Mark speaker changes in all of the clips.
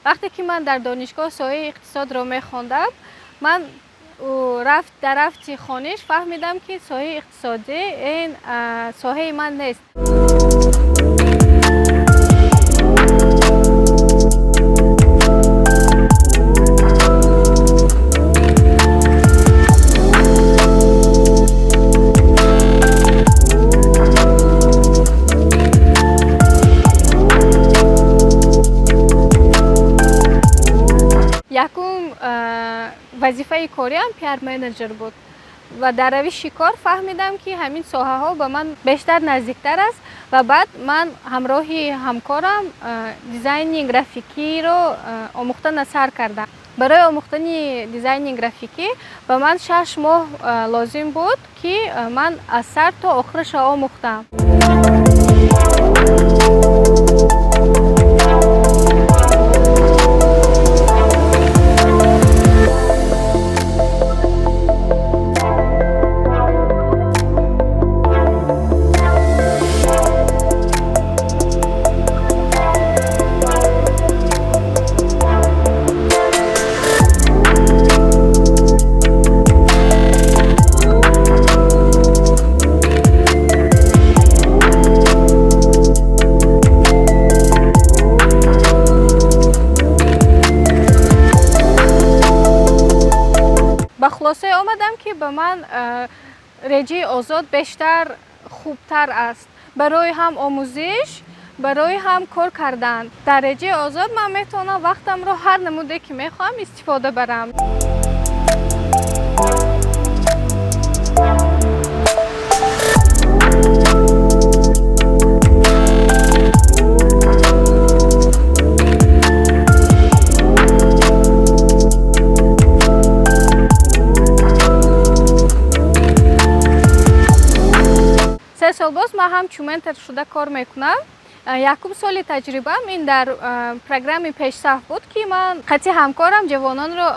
Speaker 1: Вақте ки ман дар донишгоҳ соҳаи иқтисодро мехондам, ман дар рафти хониш фаҳмидам, ки соҳаи иқтисодӣ ин соҳаи ман нест. Якум вазифаи кориам пиар-менеҷер буд ва дар равиши кор фаҳмидам, ки ҳамин соҳаҳо ба ман бештар наздиктар аст ва баъд ман ҳамроҳи ҳамкорам дизайни графикиро омӯхтана сар кардам. Барои омӯхтани дизайни графикӣ ба ман 6 моҳ лозим буд, ки ман аз сар то охираша омӯхтам. Ба хулосае омадам, ки ба ман реҷаи озод бештар хубтар аст барои ҳам омӯзиш, барои ҳам кор кардан. Дар реҷаи озод ман метавонам вақтамро ҳар намуде, ки мехоҳам, истифода барам. 3 сол боз ман ҳамчун ментор шуда кор мекунам. Якум соли таҷрибаам ин дар программаи пешсаф буд, ки ман қатъи ҳамкорам ҷавононро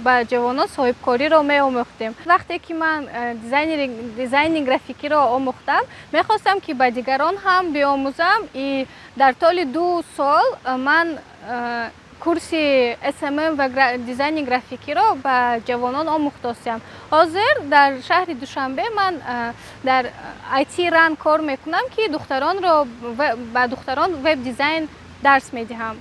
Speaker 1: ба ҷавонон соҳибкориро меомӯхтем. Вақте ки ман дизайни графикиро омӯхтам, мехостам, ки ба дигарон ҳам биомӯзам, и дар тӯли 2 сол ман курси СММ ва дизайни графикиро ба ҷавонон омӯхтостам. Ҳозир дар шаҳри Душанбе ман дар IT ран кор мекунам, ки духтаронро ба духтарон веб дизайн дарс медиҳам.